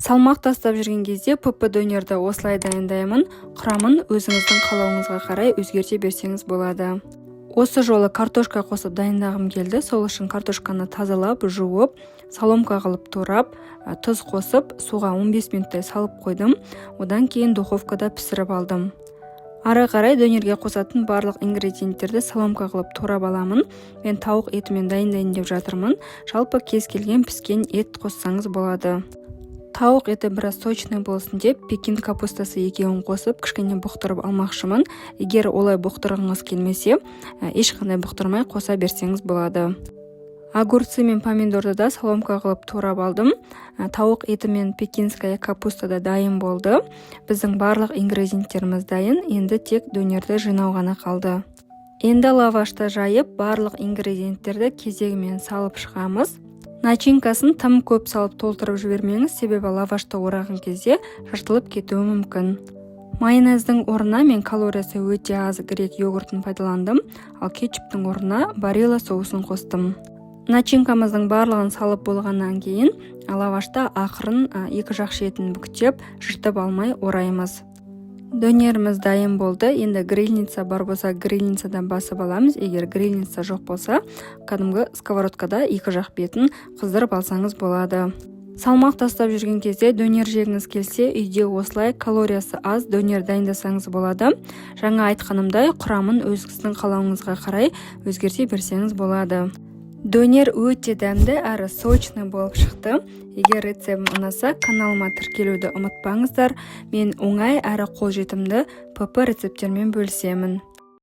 Салмақ тастап жүрген кезде ПП дөнерді осылай дайындаймын. Құрамын өзіңіздің қалауыңызға қарай өзгерте берсеңіз болады. Осы жолы картошка қосып дайындағым келді. Сол үшін картошканы тазалап, жуып, соломка қылып турап, тұз қосып, суға 15 минуттай салып қойдым. Одан кейін духовкада пісіріп алдым. Ары қарай дөнерге қосатын барлық ингредиенттерді соломка қылып турап аламын. Мен тауық етімен дайындайын деп жатырмын. Жалпы, кез келген піскен ет қоссаңыз болады. Тауық еті біраз сочный болсын деп, пекин капустасы екеуін қосып, кішкене бұқтырып алмақшымын. Егер олай бұқтырғыңыз келмесе, ешқандай бұқтырмай қоса берсеңіз болады. Огурцы мен помидорды да соломка қылып турап алдым. Тауық еті мен пекинская капуста да дайын болды. Біздің барлық ингредиенттеріміз дайын, енді тек дөнерді жинау ғана қалды. Енді лавашты жайып, барлық ингредиенттерді кезегімен салып шығамыз. Начинкасын тым көп салып толтырып жібермеңіз, себебі лавашты ораған кезде жыртылып кетуі мүмкін. Майонездің орнына мен калориясы өте аз грек йогуртын пайдаландым, ал кетчуптың орнына Барилла соусын қостым. Начинкамыздың барлығын салып болғаннан кейін лавашты ақырын екі жақ шетін бүктеп, жыртып алмай ораймыз. Дөнеріміз дайын болды. Енді грильница бар болса, грильницадан басып аламыз. Егер грильница жоқ болса, кәдімгі сковородкада екі жақ бетін қыздырып алсаңыз болады. Салмақ тастап жүрген кезде дөнер жегіңіз келсе, үйде осылай калориясы аз дөнер дайындасаңыз болады. Жаңа айтқанымдай, құрамын өзіңіздің қалауыңызға қарай өзгерте берсеңіз болады. Дөнер өте дәмді әрі сочный болып шықты. Егер рецептім ұнаса, каналыма тіркелуді ұмытпаңыздар. Мен оңай әрі қолжетімді ПП рецепттермен бөлісемін.